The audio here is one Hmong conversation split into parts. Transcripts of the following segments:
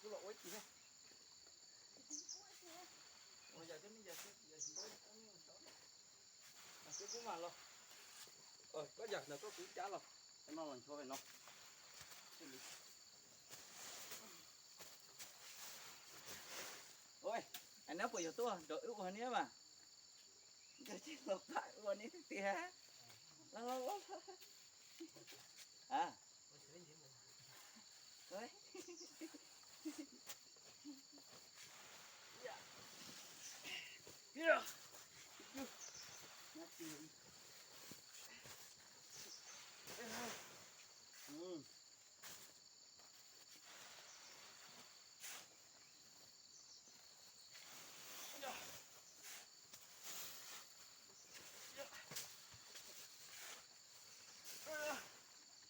Kuv los ua ib tug thiab. Ua yam cov me yam xwb, yam xwb, kub mam los. Koj yam ntawd koj kuv cab los, no los nchuav no. Ua, neb puas yog tuaj nrog wb ua niab mas? Nkawd tsis los pab ua niab tiag tiag. Los los los.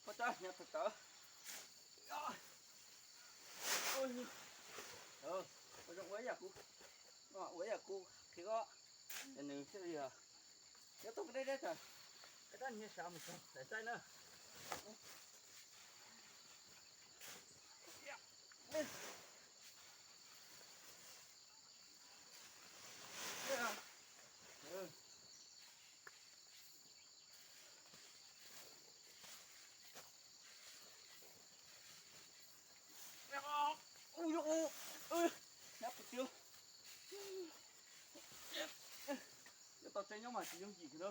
Pov tsawg nyob tawv tawv. Ua zoo ua ib yam kuv, ua ib yam kuv qhia koj, ces nws thiaj li yog. Nyob tau deb deb tawm, dab nyiag sav mus txog daim txaij na. Ub, nyob pus tiag. Nyob tau tseeb nyob mas tsis yooj yim kiag na.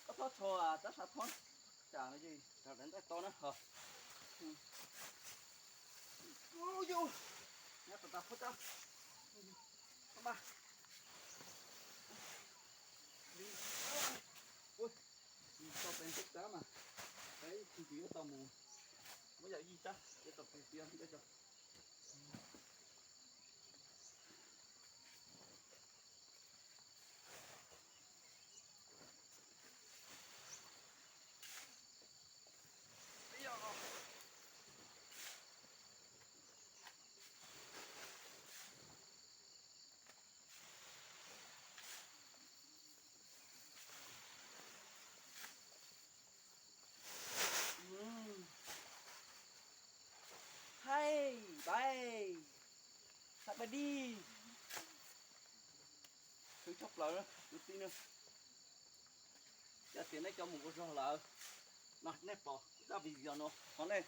Koj txhob tsho rab sab thob, tsam no ces rau daim ntaij to na ho. Nyob tau tas phab tsab. Tau peb ntug tsab mas peb tsis yuav tau mus, muab yam yij tsab yuav tau pus tiag ntiab tso. Haib npaib, haib npaib dib. Khwv tshaj plaws na kwv tij na. Yog tias nej cov mus ua zog lawm no nej pom kuv zaj video no thov nej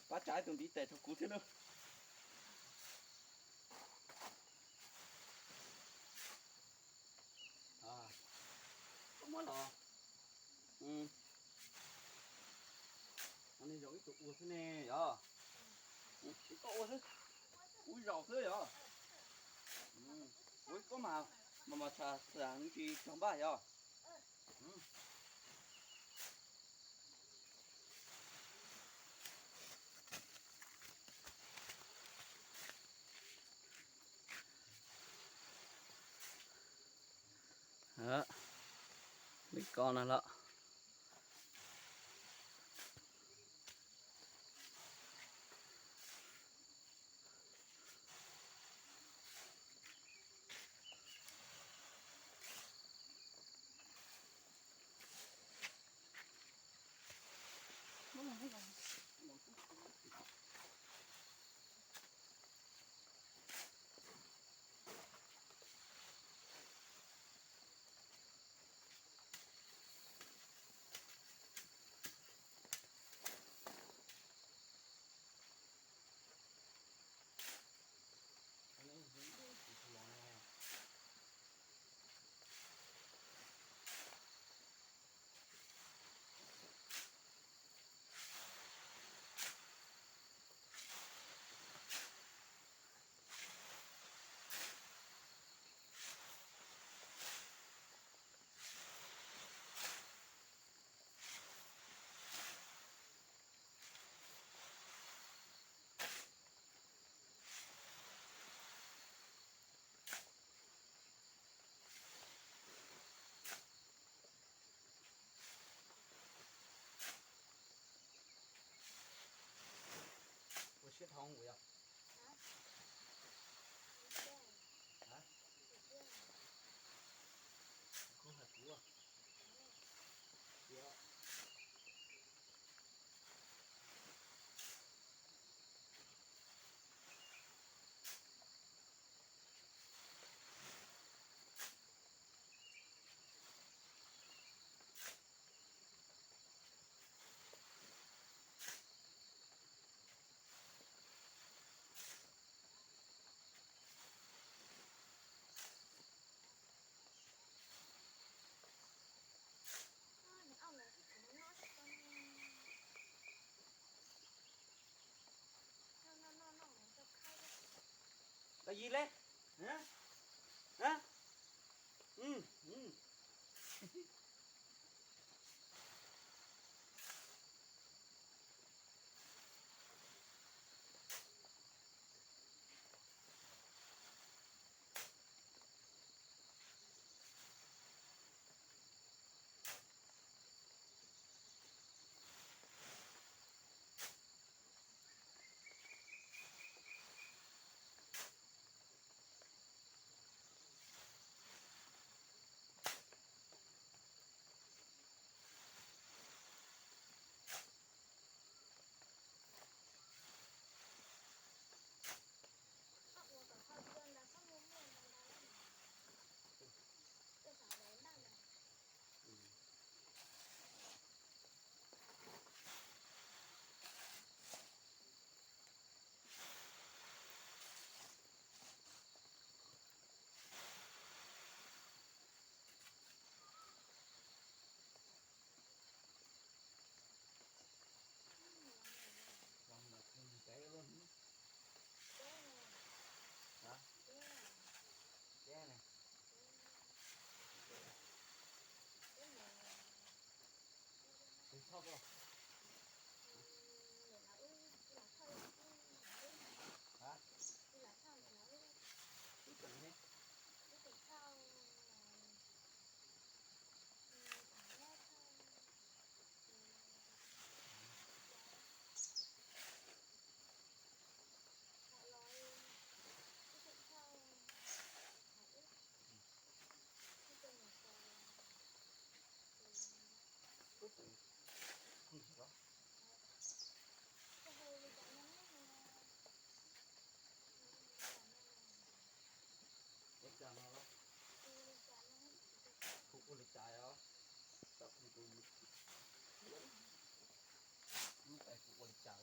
pab tsa ib tug ntiv tes rau kuv thiab na. Koj muab los, nej zaum ib tug ua xwb ne yog. Koj ua xwb, ua zaum xwb yog. Ua koj mas mas mas tsham tsis txog npaj yog. Li ko no los. Ib le. Ua li cas no los? Kuv ua li cas os? Tau kuv tus, kuv ua li cas?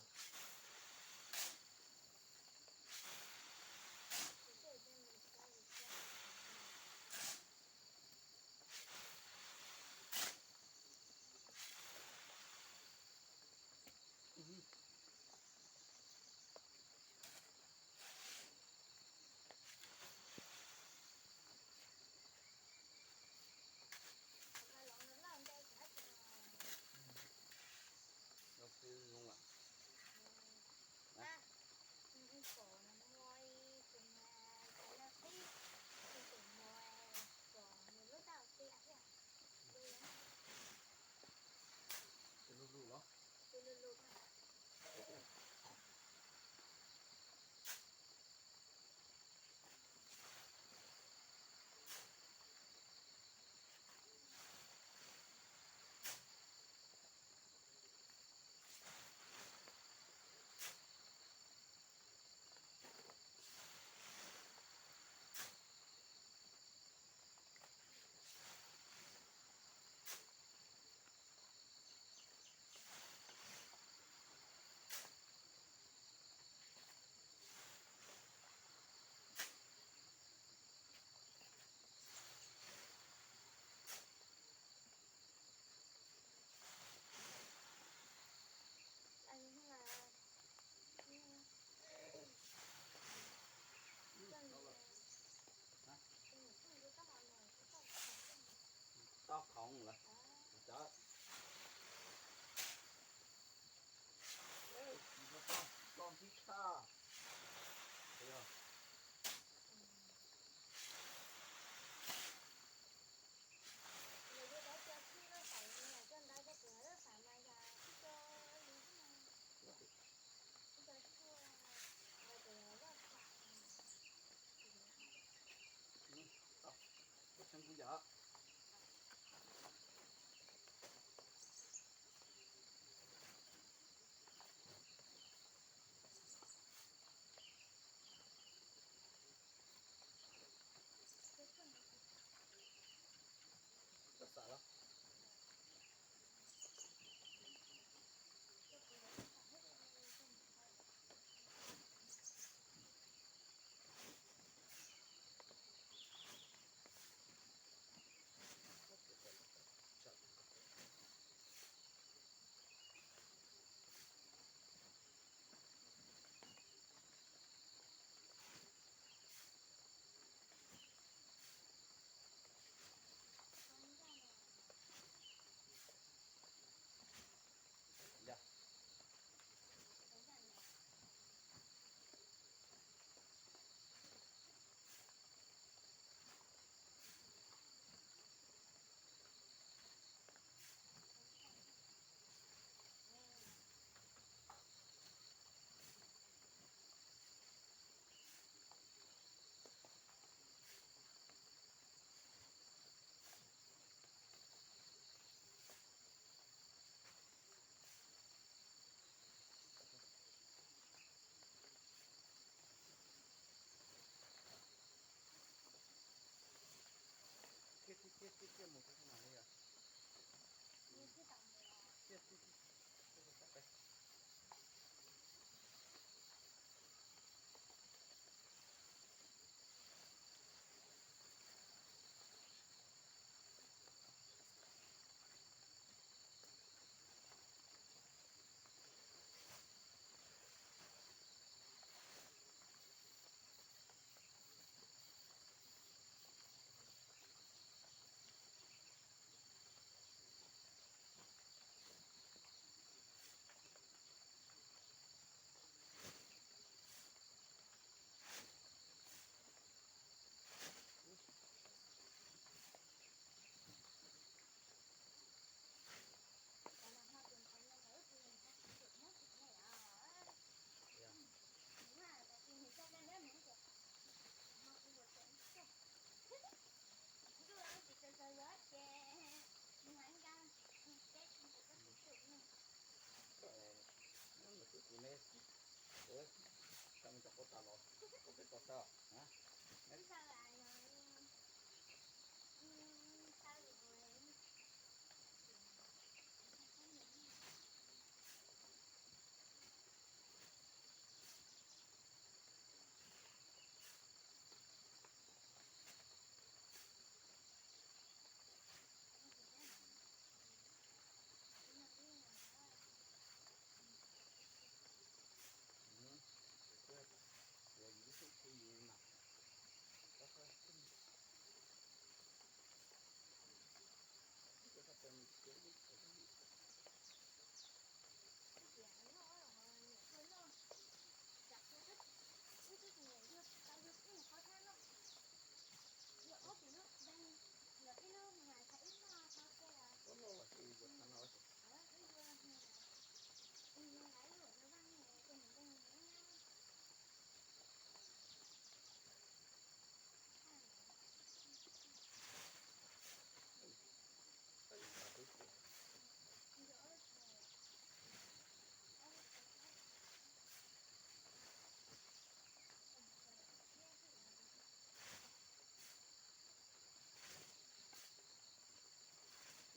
tas los, koj peb tau tau.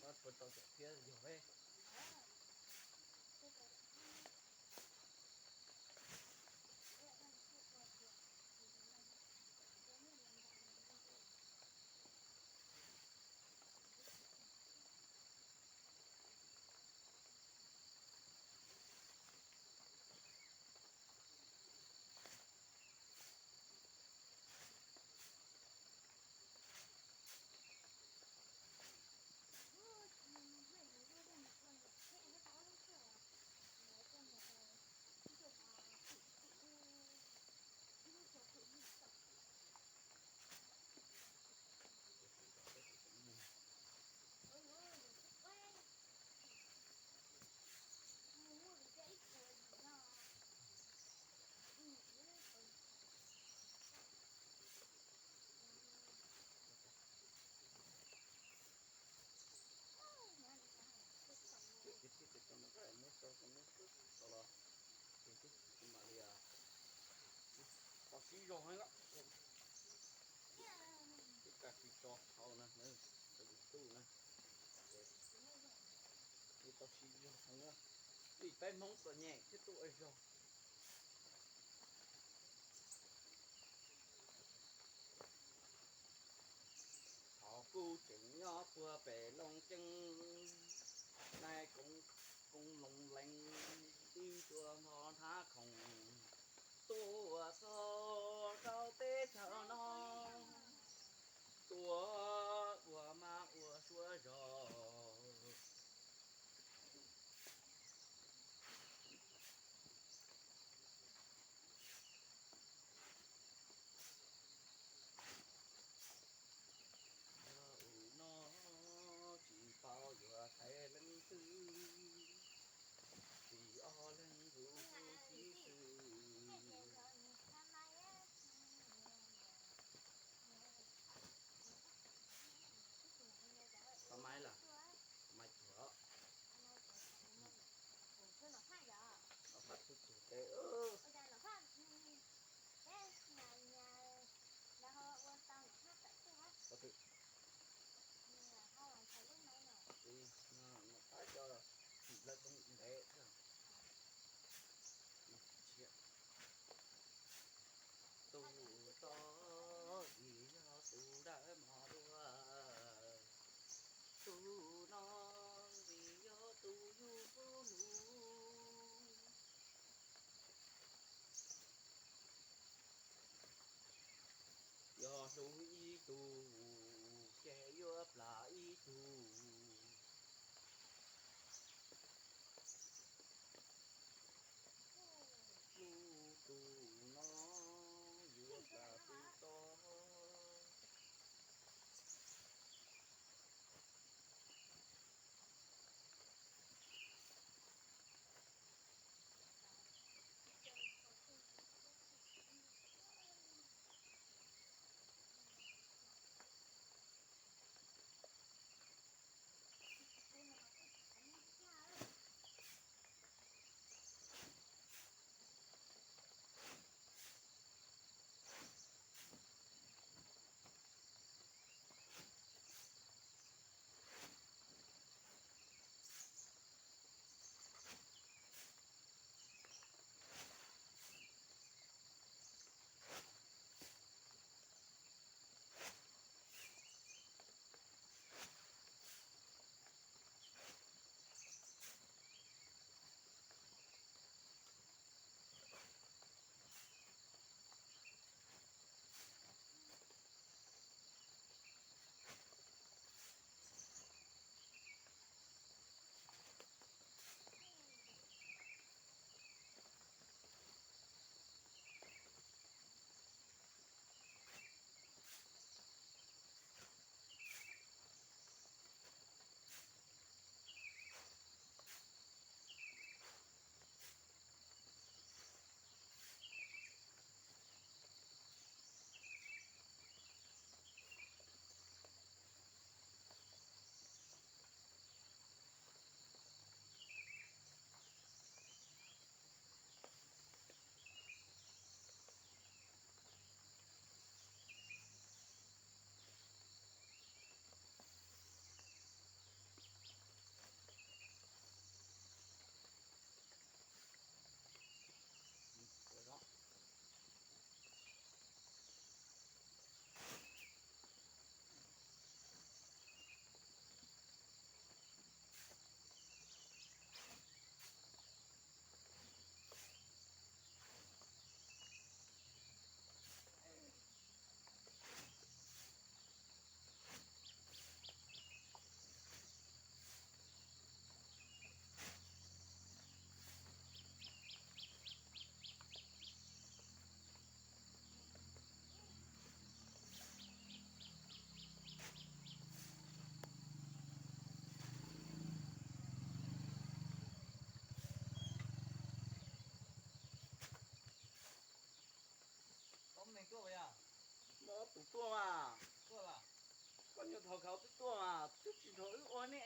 No puas tau cov phiab yog peb? Muab rau muab rau los, ces twb mam li tau siv zog heev, twb tsis tso hauv na, tau YouTube na, ces twb tau siv zog heev, vim peb Hmoob txom nyem thiaj tuaj ua zog. Thaum kuv tseem nyob puag pem Looj Ceeb, nais koob, koob Looj Leeb twb tuaj npog hnab khoom tuaj txog rau teb chaws no, tuaj ua mab ua suab zog. Yog u no tsis paub yuav thaiv leej twg, tsis ob leeg kuv xib xwb. Tau maiv lawm, maiv cuag. Los pab txhub txhub tes. Nom pab cov lawv toob ntev thiab. Tus tod vim yog tus dawb mos dua, tus no vim yog tus yug tub lug. Yog hlub ib tug ces yuav plam ib tug. Hlub tus no yuav plam tus tod. Tus tuaj mas, koj nyuam thaum khaus twb tuaj mas twb tsis nrog wb ua ne.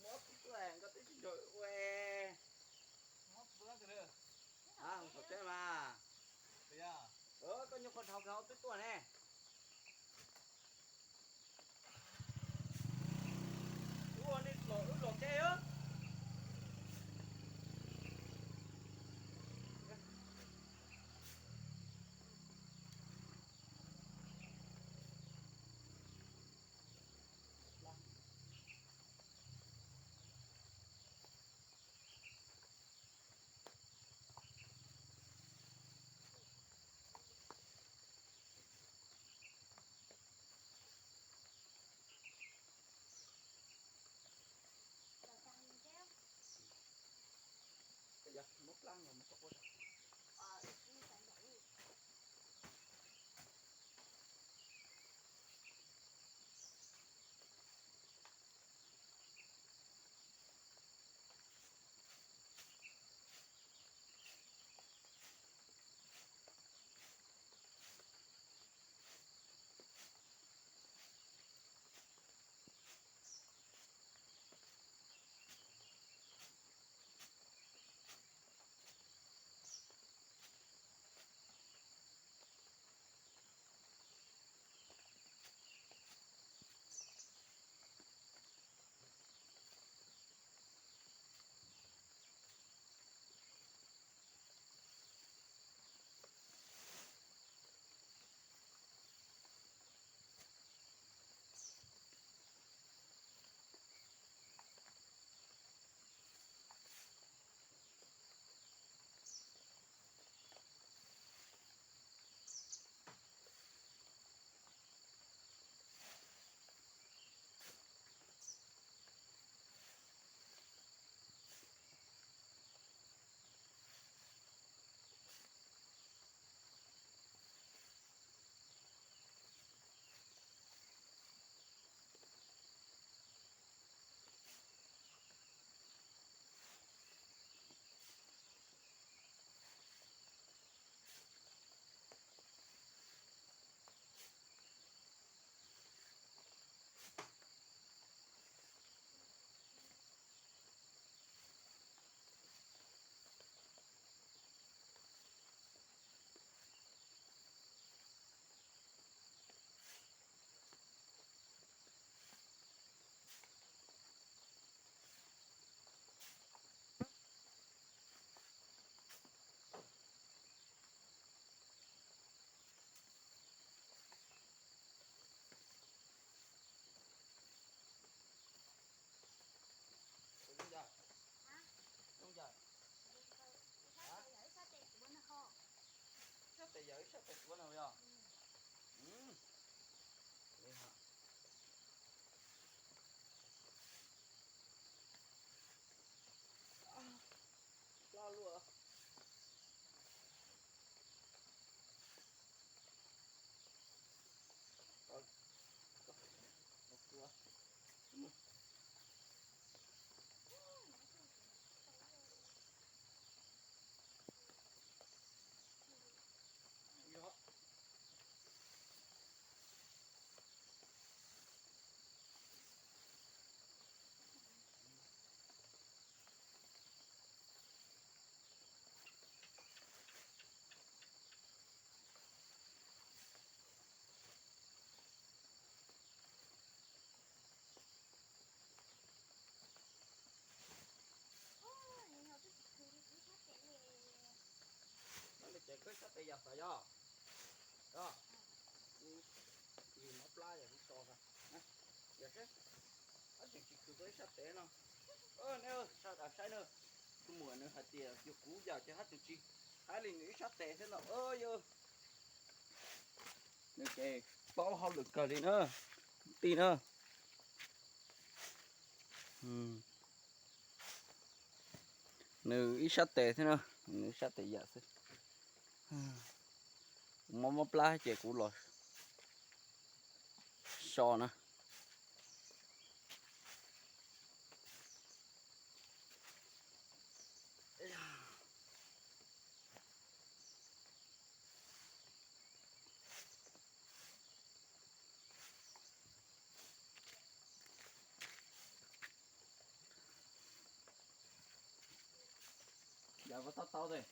Mob twb tuaj koj twb tsis nrog wb ua. Thaum teb mas, koj nyuam qhuav thaum khaus twb tuaj ne. Ua ne los wb los teb. Sab tes yog ib sab tes tuav no yog. Plab luaj. Ces koj sab tes yam xav yog, yog, mob plab yog kuv tso, yog seb, hab tseem tsis khwv tau ib sab tes no. Nej sawv daws saib na, tus muam nws hais tias yog kuv yam ces hab tseem tsis hab li nws ib sab tes thiab no. Yog nws ces paub hauj lwm kawg li na, tij na. Nws ib sab tes thiab na, nws ib sab tes yam xwb. Kuv mob mob plab ces kuv los so na. Puas tau tau tes?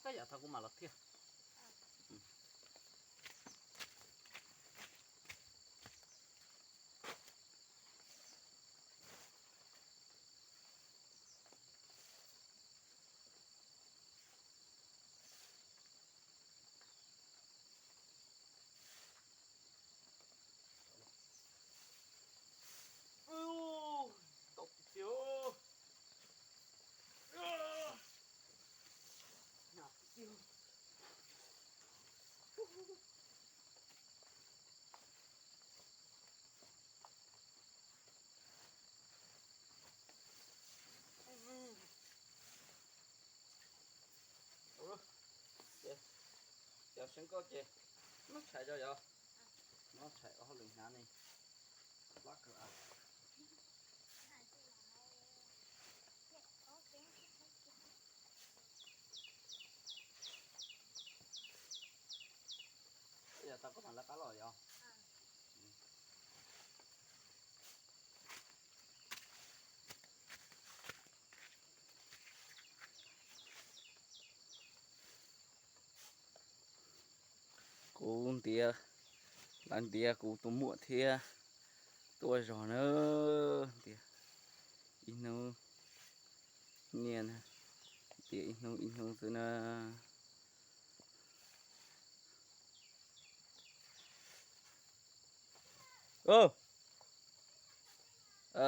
Koj yam thaum kuv mam los thiaj. Cov seev koj ces muab tshais tso yog, muab tshais ua hauj lwm hnyav ne. Plab kawg. Yog tau koj mam lawv qab los yog. Kuv ntiav, lawv ntiav kuv tus muam thiab tuaj zog na, ntiav ib hnub niaj na, ntiav ib hnub ib hnub xwb na.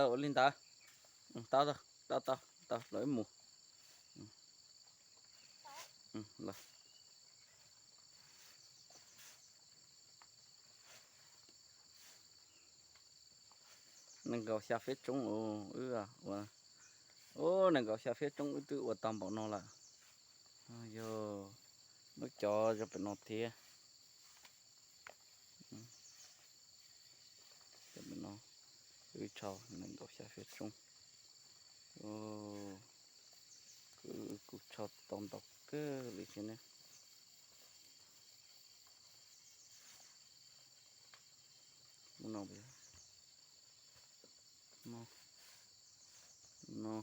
Ua li ntawd, tau tau tau tau los wb mus. Nees nkaum xya feeb tsoob wb ua, nees nkaum xya feeb tsoob wb twb ua tau npaum no lawm. Yog muab cov zoo pem no thiab. Cov pem no wb tshau nees nkaum xya feeb tsoob. Kuv tshau tau ntau kawg li thiab ne. Lub no, no, no.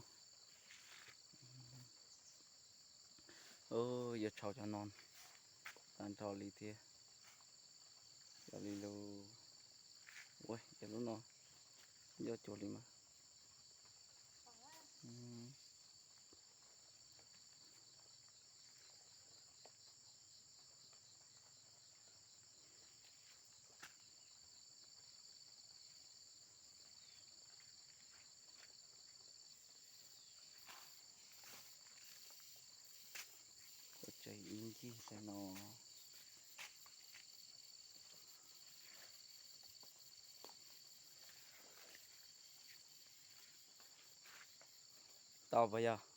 Yuav tshau cov no tag nrho li thiab. Cov li lub, ua cov lub no nyob cuag li mas. Ua tsev ib ncig ntawm no. Tau puas yog?